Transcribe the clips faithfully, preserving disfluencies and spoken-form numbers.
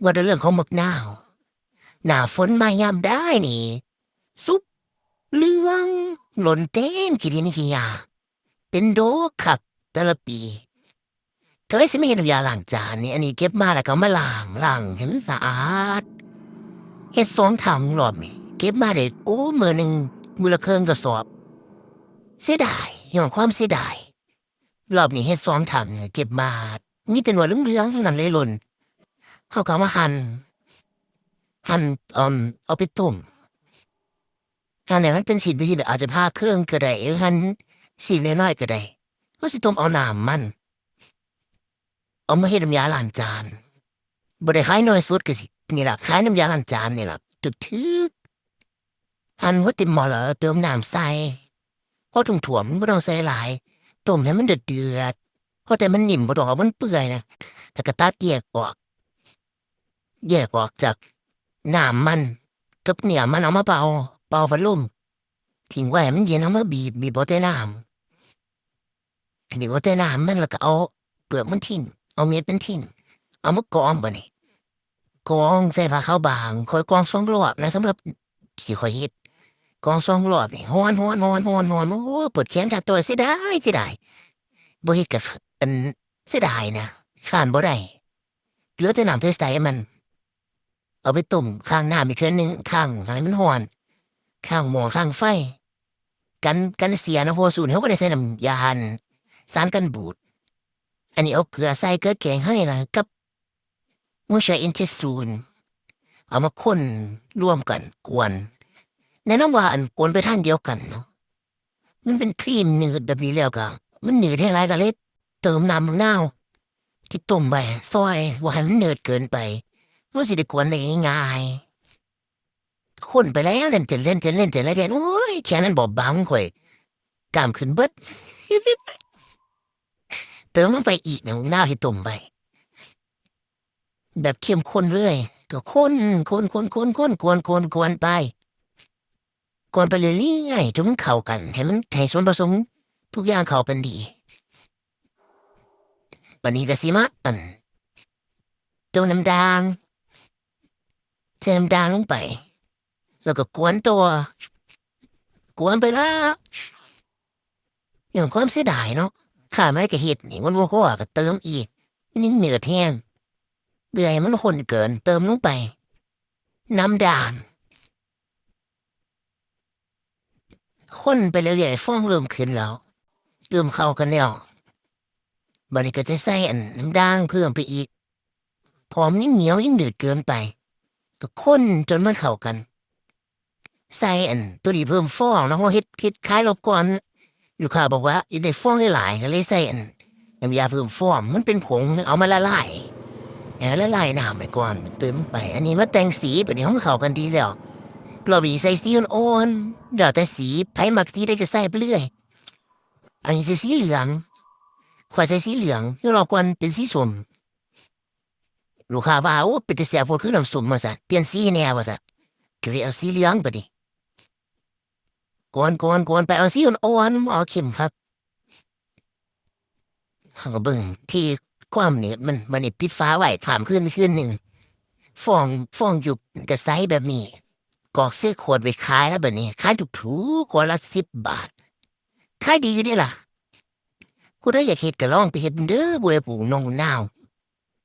ว่าแต่เรื่องของหมากนาว หน้าฝนมายามใดนี่ สุกเหลืองหล่นเต็มขี้ดินขี้หญ้า เป็นดอกคักแต่ละปี ก็เลยสิมาเฮ็ดน้ำยาล้างจานนี่ อันนี้เก็บมาแล้วก็มาล้าง ล้างให้มันสะอาด เฮ็ดสองเทื่อรอบนี่ เก็บมาได้ โอ้ มื้อหนึ่ง มื้อละเคิ่งกระสอบ เสียดาย ย้อนความเสียดาย รอบนี้เฮ็ดสองเทื่อนี่ เก็บมา มีแต่หน่วยเหลืองๆ ทั้งนั้นเลยหล่น เฮาก็เอามาหั่น หั่น เอิ่ม เอาไปต้ม หั่นให้มันเป็นชิ้นเป็นชิ้น อาจจะผ่าเคิ่งก็ได้ หรือหั่นชิ้นน้อยๆ ก็ได้ เฮาสิต้มเอาน้ำมัน เอามาเฮ็ดน้ำยาล้างจาน บ่ได้ขายน้อยสุดก็สิ นี่ล่ะ ขายน้ำยาล้างจานนี่ล่ะ ถืกๆ หั่นพอเต็มหม้อแล้วเติมน้ำใส่ พอท่วมๆ มันบ่ต้องใส่หลาย ต้มให้มันเดือดๆ พอแต่มันนิ่ม บ่ต้องเอามันเปื่อยนะ แล้วก็ตักแยกออก แยกออกจากน้ำมัน กับเนื้อมัน เอามาเป่า เป่าพัดลม ทิ้งไว้ให้มันเย็น เอามาบีบ บีบเอาแต่น้ำ บีบเอาแต่น้ำมัน แล้วก็เอาเปลือกมันทิ้ง เอาเม็ดมันทิ้ง เอามากองบัดนี้ กองใส่ผ้าขาวบาง ข้อยกองสองรอบนะ สำหรับที่ข้อยเฮ็ด กองสองรอบนี่ ฮ้อนๆๆๆๆ โอ้ ปวดแขนคัก แต่ว่าเสียดาย เสียดาย บ่เฮ็ดก็ อัน เสียดายนะ ค้านบ่ได้ เหลือแต่น้ำใสๆ มัน เอาไปต้ม ค้างน้ำอีกเทื่อหนึ่ง ค้างให้มันฮ้อน ค้างหม้อ ค้างไฟ กัน กันเสียนะ เพราะว่าสูตรนี้เฮาก็ได้ใส่น้ำยา สารกันบูด อันนี้เอาเกลือใส่ เกลือแกงเฮานี่ล่ะ กับหัวเชื้ออินทรีย์ศูนย์ เอามาคนรวมกัน กวน แน่นอนว่าอันกวนไปทางเดียวกันเนาะ มันเป็นครีมหนืดแบบนี้แล้วก็ มันหนืดแฮงหลาย ก็เลยเติมน้ำมะนาวที่ต้มไว้ ซอย บ่ให้มันหนืดเกินไป มันสิได้กวนได้ง่ายๆ คนไปแล้วเล่นเจนเล่นเจนเล่นเจนเล่นเจน โอ้ย แขนนั้นบอบบางของข้อย กล้ามขึ้นเบิด เติมลงไปอีก น้ำมะนาวที่ต้มไว้ แบบเข้มข้นเลย ก็คน คน คน คน คน กวน กวน กวนไป กวนไปเรื่อยๆ จนมันเข้ากัน ให้มัน ให้ส่วนผสมทุกอย่างเข้ากันดี บัดนี้ก็สิมา อัน เติมน้ำด่าง ใส่น้ำด่างลงไป แล้วก็กวนต่อ กวนไปละ ย้อนความเสียดายเนาะ ค้านมาได้ก็เฮ็ดนี่ มันบ่พอก็เติมอีก มันยังเหนือแท้ง เปื่อยมันข้นเกิน เติมลงไป น้ำด่าง คนไปเรื่อยๆ ฟองเริ่มขึ้นแล้ว เริ่มเข้ากันแล้ว บัดนี้ก็จะใส่อันน้ำด่างเพิ่มไปอีก เพราะมันยังเหนียวยังหนืดเกินไป ก็คนจนมันเข้ากัน ใส่อันตัวนี้เพิ่มฟอง แล้วเฮาเฮ็ด เฮ็ดขายรอบก่อน ลูกค้าบอกว่าอยากได้ฟองหลายๆ ก็เลยใส่อันน้ำยาเพิ่มฟอง มันเป็นผง เอามาละลาย เออ ละลายน้ำไปก่อน เติมไป อันนี้มาแต่งสี บัดนี้เฮาเข้ากันดีแล้ว รอบนี้ใส่สีอ่อนๆ แล้วแต่สี ไผมักสีใดก็ใส่ไปเรื่อย อันนี้ใส่สีเหลือง ข้อยใส่สีเหลือง แล้วรอบก่อนเป็นสีส้ม ลูกค้าว่า โอ้ เป็นตาแซ่บโพด คือน้ำส้ม ว่าซั่น เปลี่ยนสีแหน่ ว่าซั่น ก็เลยเอาสีเหลืองบัดนี้ กวนๆๆ ไป เอาสีอ่อนๆ บ่เอาเข้มคัก เฮาก็เบิ่งที่ความหนืดมัน บัดนี้ปิดฝาไว้ ข้ามคืนไปคืนหนึ่ง ฟอง ฟองยุบก็ใสแบบนี้ กรอกใส่ขวดไว้ขายแล้วบัดนี้ ขายถูกๆ ขวดละสิบบาท ขายดีอยู่เด้ล่ะ ผู้ใดอยากเฮ็ดก็ลองไปเฮ็ดเบิ่งเด้อ ผู้ใดปลูกหมากนาว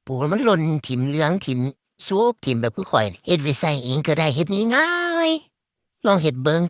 ปลูกแล้วมันหล่นถิ่ม เหลืองถิ่ม สุกถิ่มแบบคือข้อยนี่ เฮ็ดไว้ใส่เองก็ได้ เฮ็ดง่ายๆ ลองเฮ็ดเบิ่ง